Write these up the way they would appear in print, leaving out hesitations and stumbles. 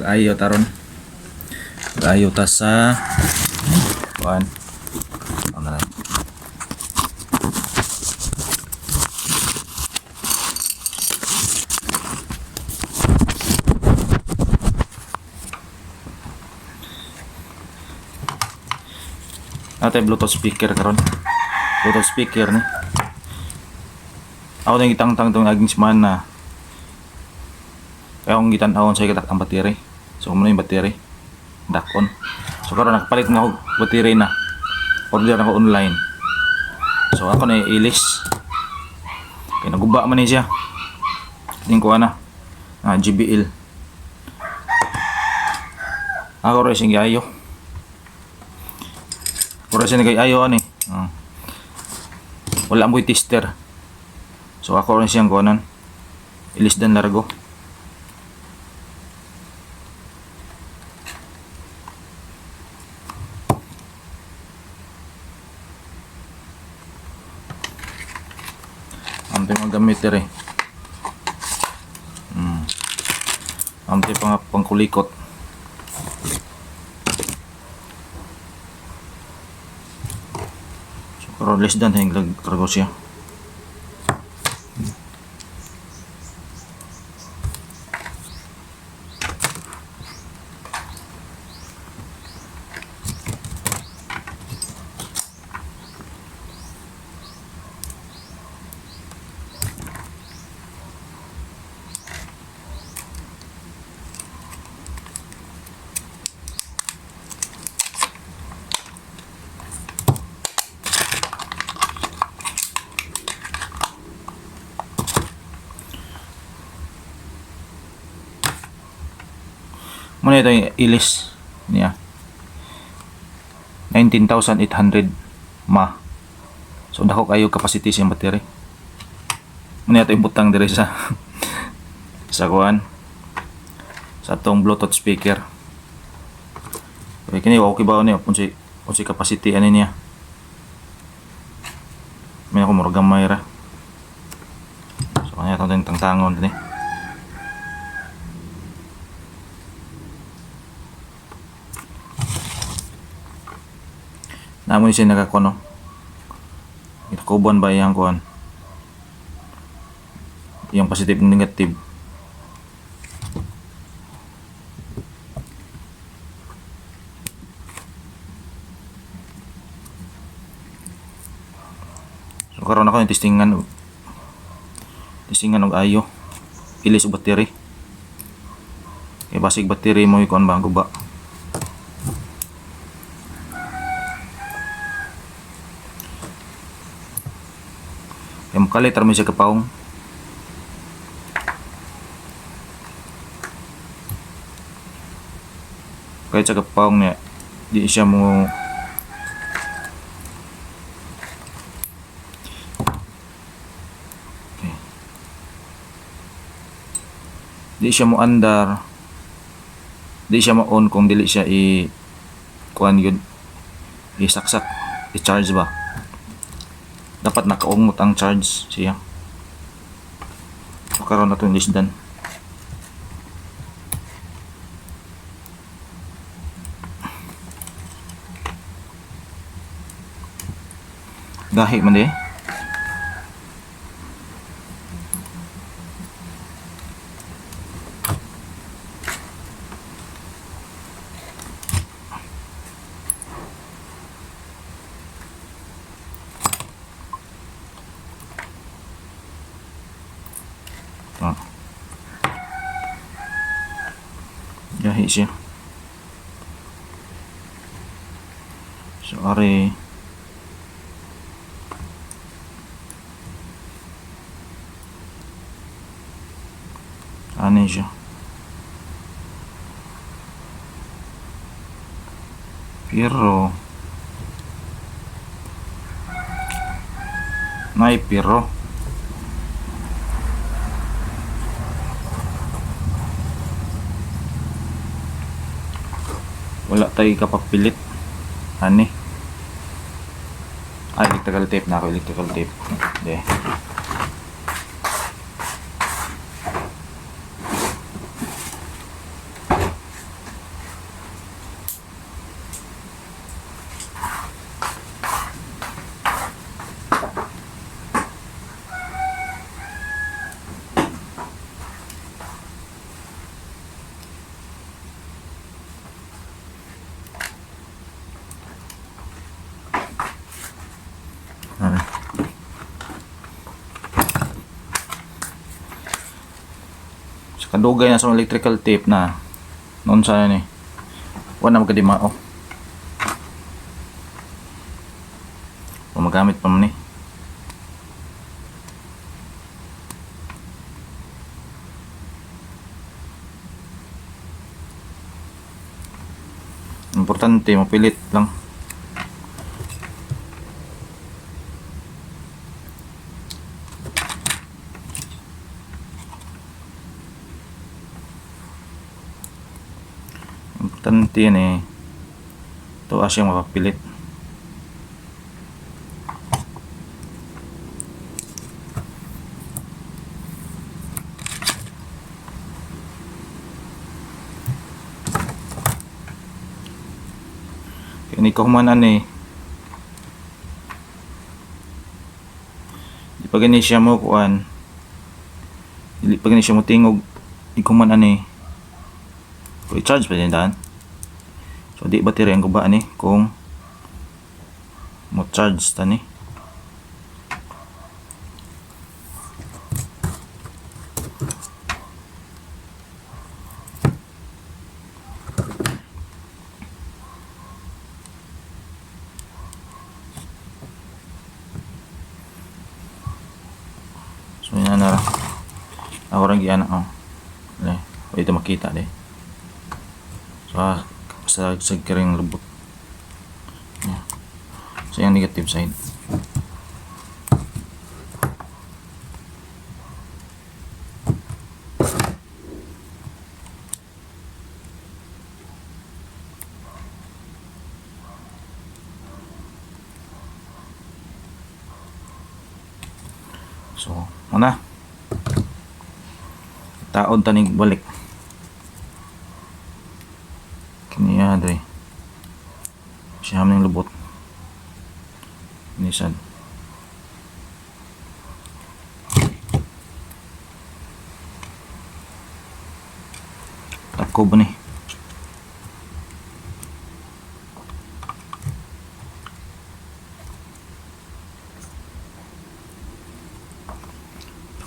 Mag-ayo taron. Mag-ayo ta sa kuan. Ano na lang. Ate Bluetooth speaker karon. Bluetooth speaker ni. Ako na gitangtang tong aging semana. Kaya akong gitan-awon sa kitak ang battery. So muna yung battery. Dakon. So karon nakapalit na ako battery na. Order na ako online. So ako na ilis. Kay naguba man ni siya. Tingin ko ana. Ah, GBL. Ako rin siyang giayo. Ako rin siyang giayo ani. Ah. Wala mo tester. So ako rin siyang kuanan. Ilis dan largo. Ang mga gamit rin. Ang pa nga pangkulikot. So karon less than hang largo siya. Muna ito yung ilis niya. 19,800 ma. So dako kayo capacity siyang battery. Muna ito yung butang dire sa sa kuan sa atong Bluetooth speaker. Okay, kini okay ba niya kung si capacity ani niya. May ako murag gamay ra. So kanya itong tangtangon dinhi. Namo siya nakakuno. Itakuban ba iyang kuan? Yung positive and negative. So karon ako yung testingan testingan og ayo. Ilis og battery. Kay basig battery mo kuan ba ang guba. Kay mokalit ra man siya kapawong. Kahit sa kapawong niya, di siya mo. Okay. Di siya mo andar. Di siya mo on kung dili siya i kuan yun isaksak i-charge ba. Dapat nakaungmot ang charge siya. So karon na itong lisdan. Gahi man di. Ah. Gahi siya. So are ano siya. Pero nay pero wala tayo kapapilit ani. Ah, electrical tape na ako, electrical tape. Hindi. Kadugay na sa electrical tape na noon sa ni. Wala na magkadimao. Magamit pa man ni. Importante mapilit lang. Importante yan eh. Ito siyang mapapilit. Kaya ni kahumanan eh. Di pa gani siya mo kuan. Dili pa gani siya mo tingog. Di kumanan eh. Kung i-charge pa din daan. So di battery ang guba ni kung mo charge ta ni. So yan na ra. Ako rang giana oh. Ne, ito makita di. So sa kiring lubot. Yeah. So yung negative side. So, una. Taon taning balik. Kiniya dre. Siya ning lubot. Nisan. Takob ni.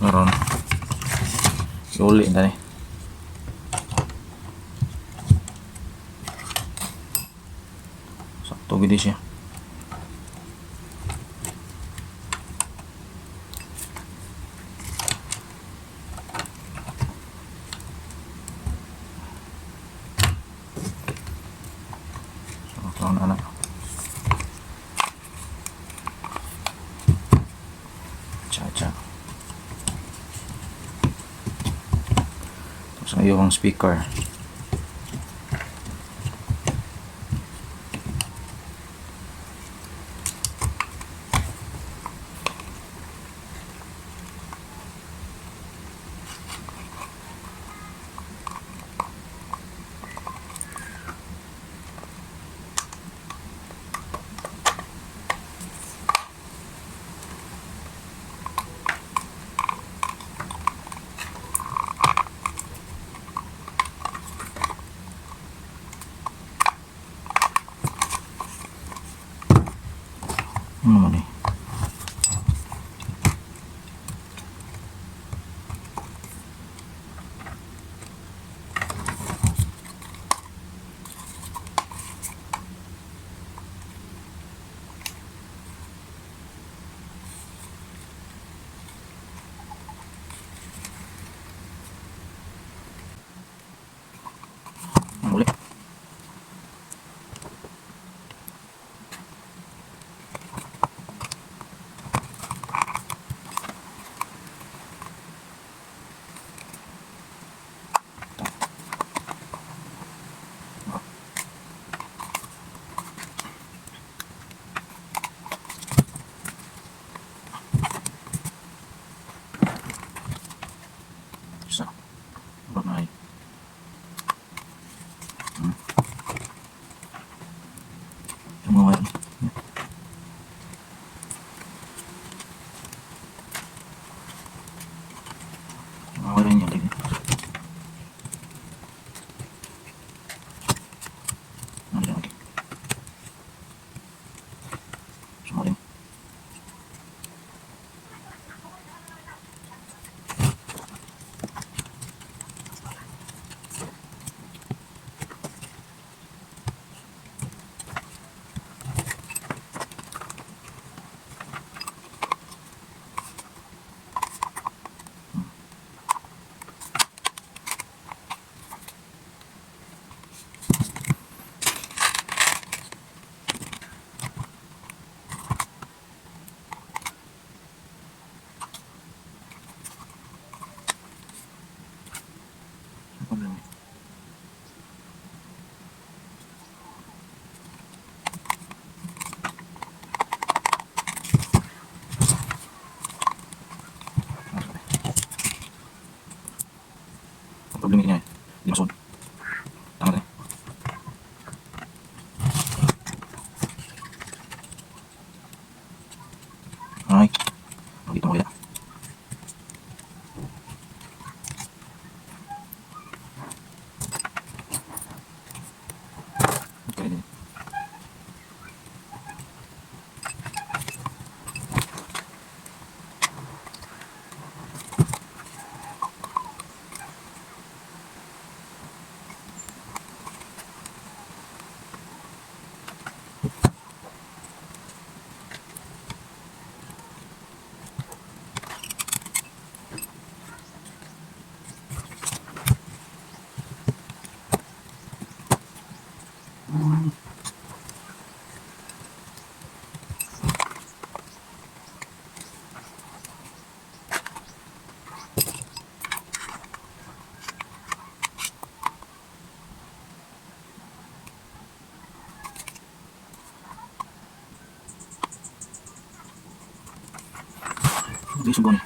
Karon. Iuli na ni. Sakto gid siya. So, karon ana. Cha cha. Tapos ang iyong speaker. Ay, dito mo kaya. Okay. Hindi sugon.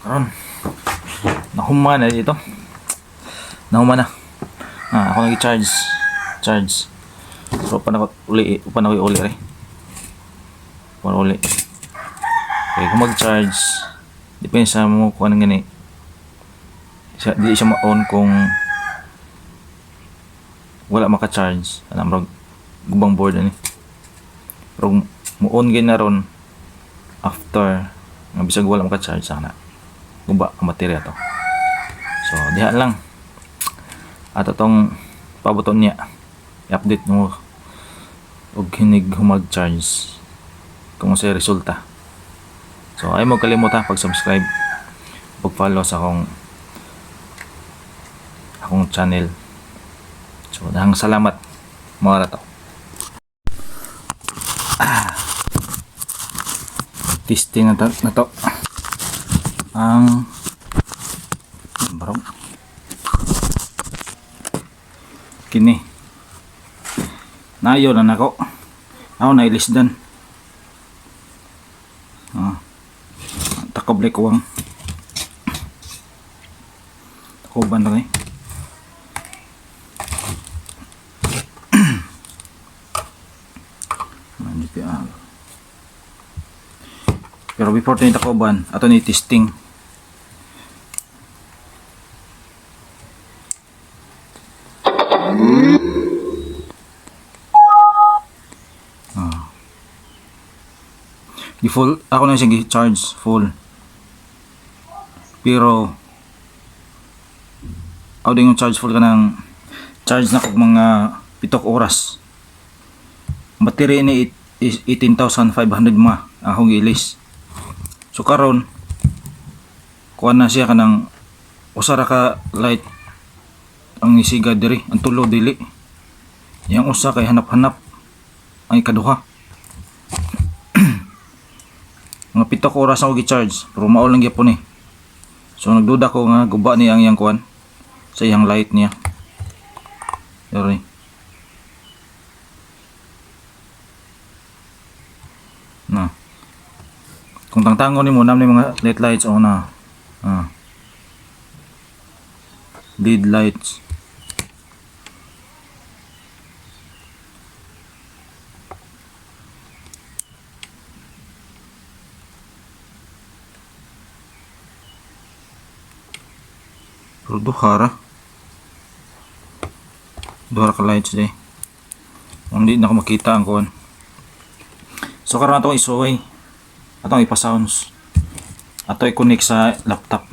Karon nahuman na dito. Nahuman na. Ah, ako nag-charge. Charge. So pa na uli, pa na uli re. Pa uli. Okay, kung mag-charge, depende sa mo kung anong gani. Siya, di siya ma-on kung wala maka-charge. Ano, murag gubang board ani. Pero mo-on gyud na ron after nga bisag wala maka-charge sana. Guba ang baterya to. So diha lang. Ato tong pabuton niya. I-update mo og hinig humag charge kung sa resulta. So ay mo kalimot ha pag-subscribe, pag-follow sa akong akong channel. So daghang salamat. Mao ra to. Testing na to ang barong kini. Nayo na nako ako na ilisdan. Takob like kuwang takoban na ni. Ano GPR. Pero before tayo takoban, ato ni testing. Di full, ako na siyang charge full. Pero ako din yung charge full ka ng charge na kog mga 7 oras. Ang battery ni is 18,500 mAh akong giilis. So karon kuha na siya kanang usa ra ka light ang isiga diri, ang tulo dili. Yang usa kay hanap-hanap ang ikaduha. Mga 7 oras ako gi-charge pero mao lang gyapon eh. So nagduda ko nga guba ni ang iyang kuan sa iyang light niya. Diri. Na. Kung tangtangon nimo nam ni mga light lights o na. LED lights. Pero duha ra. Duha ra ka lights di. Hindi na ko makita ang kuan. So karon atong isuway. Atong ipa-sounds. Ato i-connect sa laptop.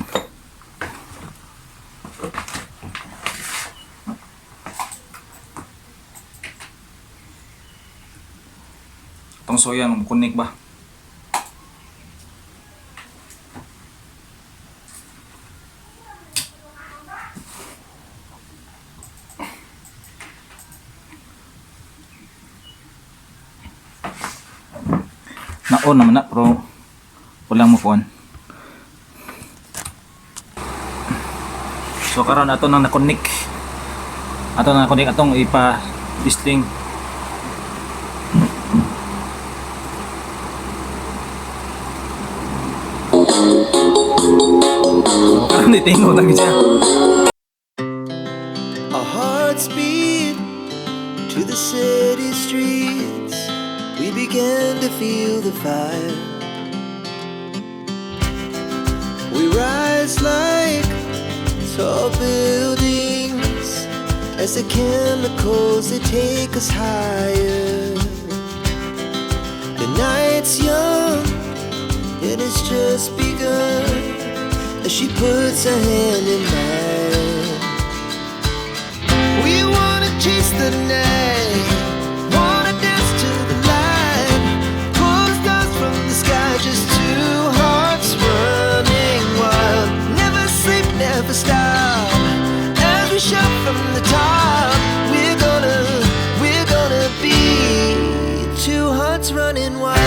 Atong suwayan mo connect ba? Na-on naman na pero walang mo kuan. So karon ato nang na-connect. Ato nang na-connect, atong ipa-testing. So karon itingo na gid siya. Our hearts beat to the city streets. We began to feel the fire. We rise like tall buildings as the chemicals, they take us higher. The night's young and it's just begun as she puts her hand in mine. We wanna chase the night, wanna dance to the light, pull the stars from the sky, just two hearts running wild. Never sleep, never stop. As we shout from the top, we're gonna be two hearts running wild.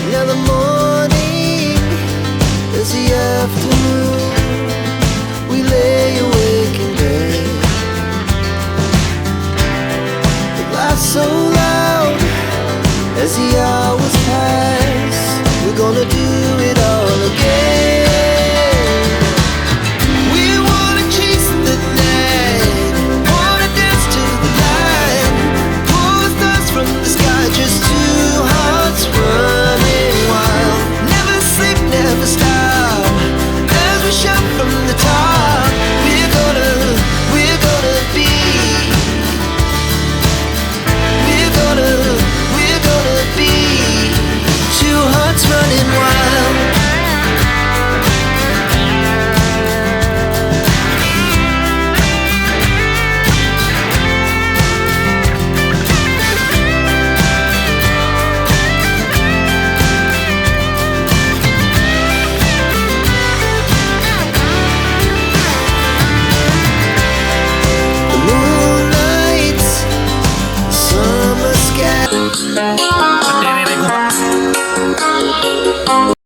Now the morning is the afternoon. We lay awake in bed. We laugh so loud as the